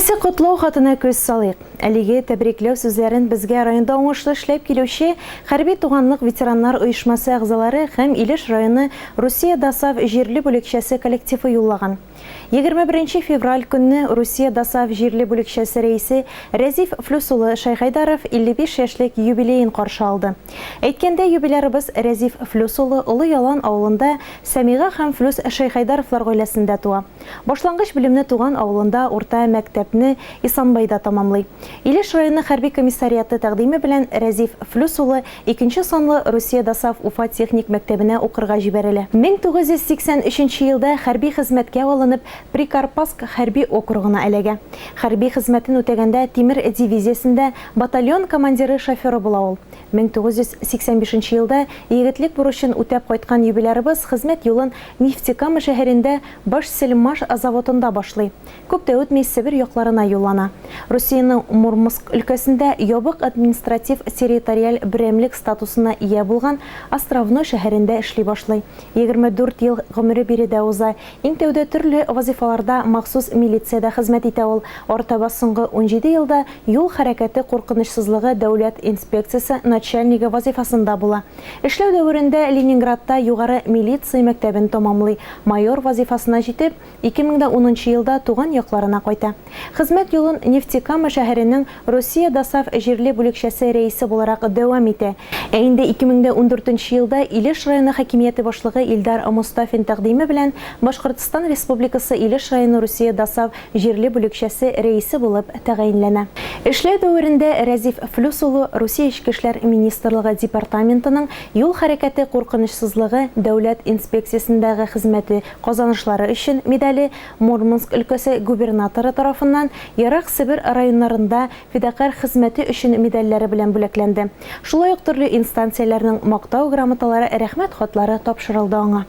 Киләсе котлау хатына күз салыйк. Әлеге тәбрикләү сүзләрен безгә районда уңышлы эшләп килүче Хәрби туганлык ветераннар оешмасы әгъзалары һәм Илеш районы Русия ДОСААФ җирле бүлекчәсе коллективы юллаган. 21 нче февраль көнне Русия ДОСААФ җирле бүлекчәсе рәисе Рәзиф Флүс улы Шәйхәйдаров 55 яшьлек юбилеен каршы алды. Әйткәндәй, юбилярыбыз Рәзиф Флүс улы Олы Ялан авылында Сәмига һәм Флүс Шәйхәйдаровлар гаиләсендә туа. Башлангыч белемне туган авылында, урта мәктәпне Исанбайда тамамлый. Илеш районы хәрби комиссариаты тәкъдиме белән Рәзиф Флүс улы икенче санлы Русия ДОСААФ Уфа техник мәктәбенә укырга җибәрелә. 1983 елда хәрби хезмәткә алынып, Прикарпатск хәрби округына эләгә. Хәрби хезмәтен үтәгәндә тимер дивизиясендә батальон командиры-шоферы була ул. 1985 нче елда егетлек бурычын үтәп кайткан юбилярыбыз хезмәт юлын Нефтекама шәһәрендә Башсельмаш заводында башлый. Күп тә үтми Себер якларына юллана. Русиянең Мурманск өлкәсендә ябык административ-территориаль берәмлек статусына ия булган Островной шәһәрендә эшли башлый. 24 ел гомере биредә уза. Иң тәүдә төрле вазыйфаларда махсус милициядә хезмәт итә ул. Арытаба соңгы 17 елда юл хәрәкәте куркынычсызлыгы дәүләт инспекциясе начальнигы вазыйфасында була. Эшләү дәверендә Ленинградта югары милиция мәктәбен тәмамлый, майор вазыйфасына җитеп, 2010 нчы елда туган якларына кайта. Хезмәт юлын Нефтекама шәһәренең Русия ДОСААФ җирле бүлекчәсе рәисе буларак дәвам итә. Ә инде 2014 нче елда Илеш районы хакимияте башлыгы Илдар Мостафин тәкъдиме белән Башкортстан Республикасы Илеш районы Русия ДОСААФ җирле бүлекчәсе рәисе булып тәгаенләнә. Эшләү дәверендә Рәзиф Флүс улы Русия Эчке эшләр министрлыгы департаментының юл хәрәкәте куркынычсызлыгы дәүләт инспекциясендәге хезмәте казанышлары өчен медале, Мурманск өлкәсе губернаторы тарафыннан Ерак Себер районнарында фидакарь хезмәте өчен медальләре белән бүләкләнде. Шулай ук төрле инстанцияләрнең Мактау грамоталары, Рәхмәт хатлары тапшырылды аңа.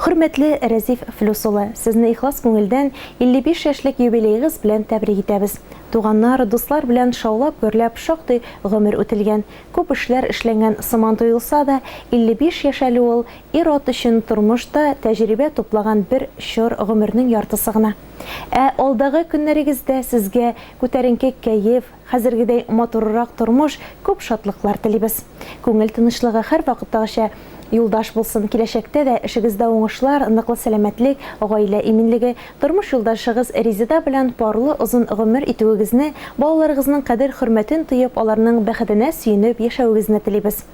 Хөрмәтле Рәзиф Флүс улы, сезне ихлас күңелдән 55 яшьлек юбилеегыз белән тәбрик итәбез. Туганнар, дуслар белән шаулап-гөрләп шактый гомер үтелгән, күп эшләр эшләнгән сыман тоелса да, 55 яшь әле ул ир-ат өчен тормышта тәҗрибә туплаган бер чор гомернең яртысы гына. Ә алдагы көннәрегездә сезгә күтәренке кәеф, хәзергедәй матуррак тормыш, күп шатлыклар телибез. Күңел тынычлыгы һәрвакыттагыча юлдаш булсын, киләчәктә дә эшегездә уңышлар, ныклы сәламәтлек, гаилә иминлеге, тормыш юлдашыгыз Резеда белән парлы озын гомер итүегезне, балаларыгызның кадер-хөрмәтен тоеп, аларның бәхетенә сөенеп яшәвегезне телибез.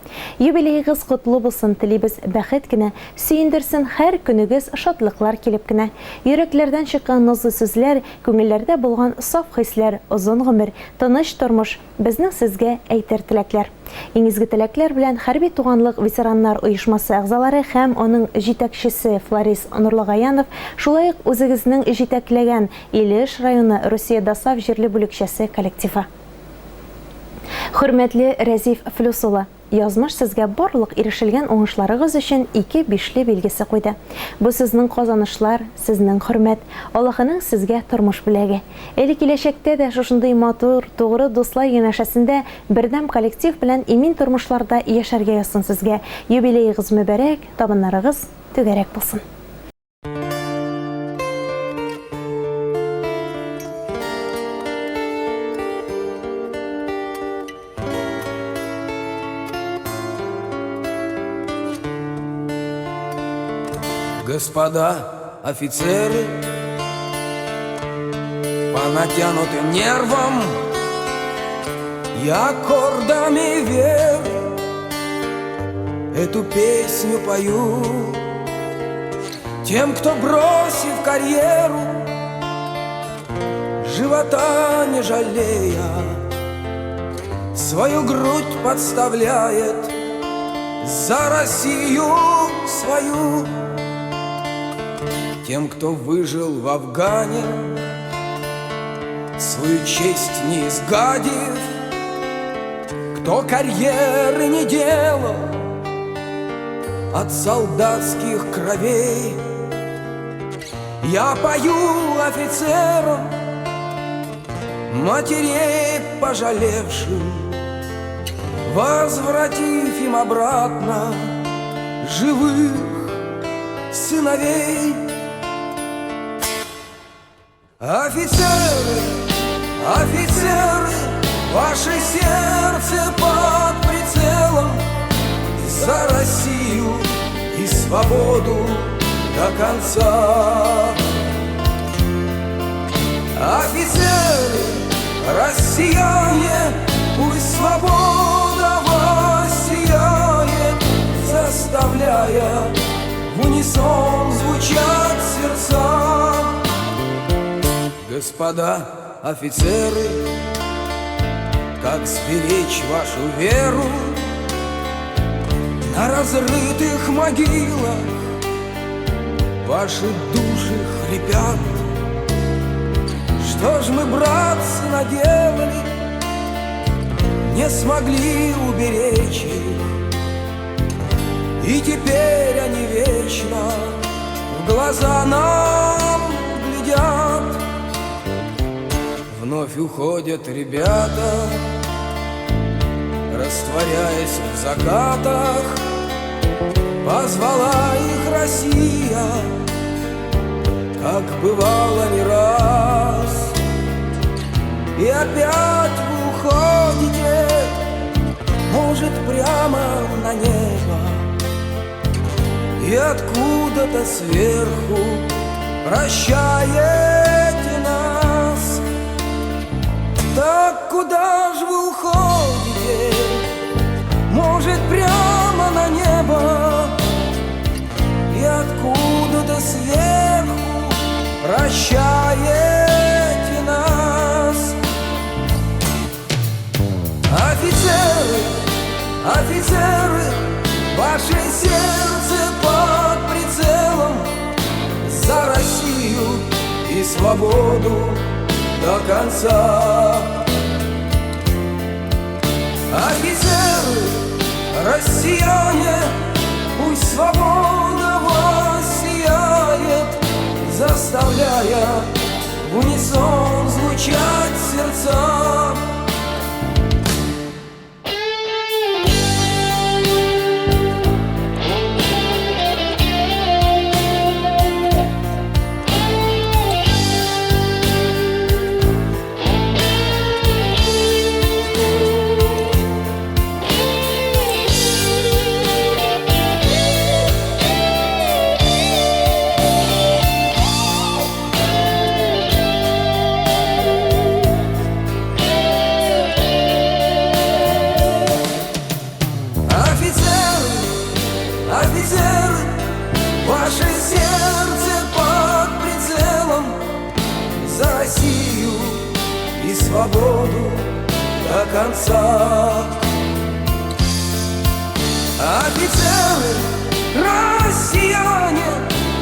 Юбилеегыз котлы булсын, телибез бәхет кенә, сөендерсен һәр көнегез шатлыклар килеп кенә. Йөрәкләрдән чыккан назлы сүзләр, күңелләрдә булган саф хисләр, озын гомер, тыныч тормыш, безнең сезгә әйтер теләкләр. Иң изге теләкләр белән Хәрби туганлык ветераннар оешмасы әгъзалары һәм аның җитәкчесе Фларис Нурлыгаянов, шулай ук үзегезнең җитәкләгән Илеш районы Русия ДОСААФ җирле бүлекчәсе коллективы. Хөрмәтле Рәзиф Флүс улы, язмыш сезгә барлык ирешелгән уңышларыгыз өчен ике бишле билгесе куйды. Бу сезнең казанышлар, сезнең хөрмәт, Аллаһының сезгә тормыш бүләге. Әле киләчәктә дә шушындый матур, тугры дуслар янәшәсендә бердәм коллектив белән имин тормышларда яшәргә язсын сезгә. Юбилеегыз мөбарәк, табыннарыгыз түгәрәк булсын. Господа офицеры, по натянутым нервам я аккордами вверх эту песню пою. Тем, кто, бросив карьеру, живота не жалея, свою грудь подставляет за Россию свою. Тем, кто выжил в Афгане, свою честь не изгадив, кто карьеры не делал от солдатских кровей. Я пою офицерам, матерей пожалевшим, возвратив им обратно живых сыновей. Офицеры! Офицеры, ваше сердце под прицелом за Россию и свободу до конца. Офицеры, россияне, пусть свобода воссияет, заставляя в унисон звучать сердца. Господа офицеры, как сберечь вашу веру на разрытых могилах ваши души хрипят. Что ж мы, братцы, наделали, не смогли уберечь их, и теперь они вечно в глаза нам глядят. Вновь уходят ребята, растворяясь в закатах. Позвала их Россия, как бывало не раз. И опять вы уходите, может, прямо на небо, и откуда-то сверху прощаете нас. Так куда ж вы уходите? Может, прямо на небо, и откуда-то сверху прощаете нас. Офицеры, офицеры, ваше сердце под прицелом за Россию и свободу до конца. Офицеры, россияне, пусть свобода воссияет, заставляя в унисон звучать сердца. Офицеры, ваше сердце под прицелом за Россию и свободу до конца. Офицеры, россияне,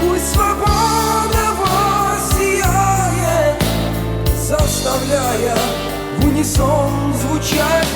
пусть свобода воссияет, заставляя в унисон звучать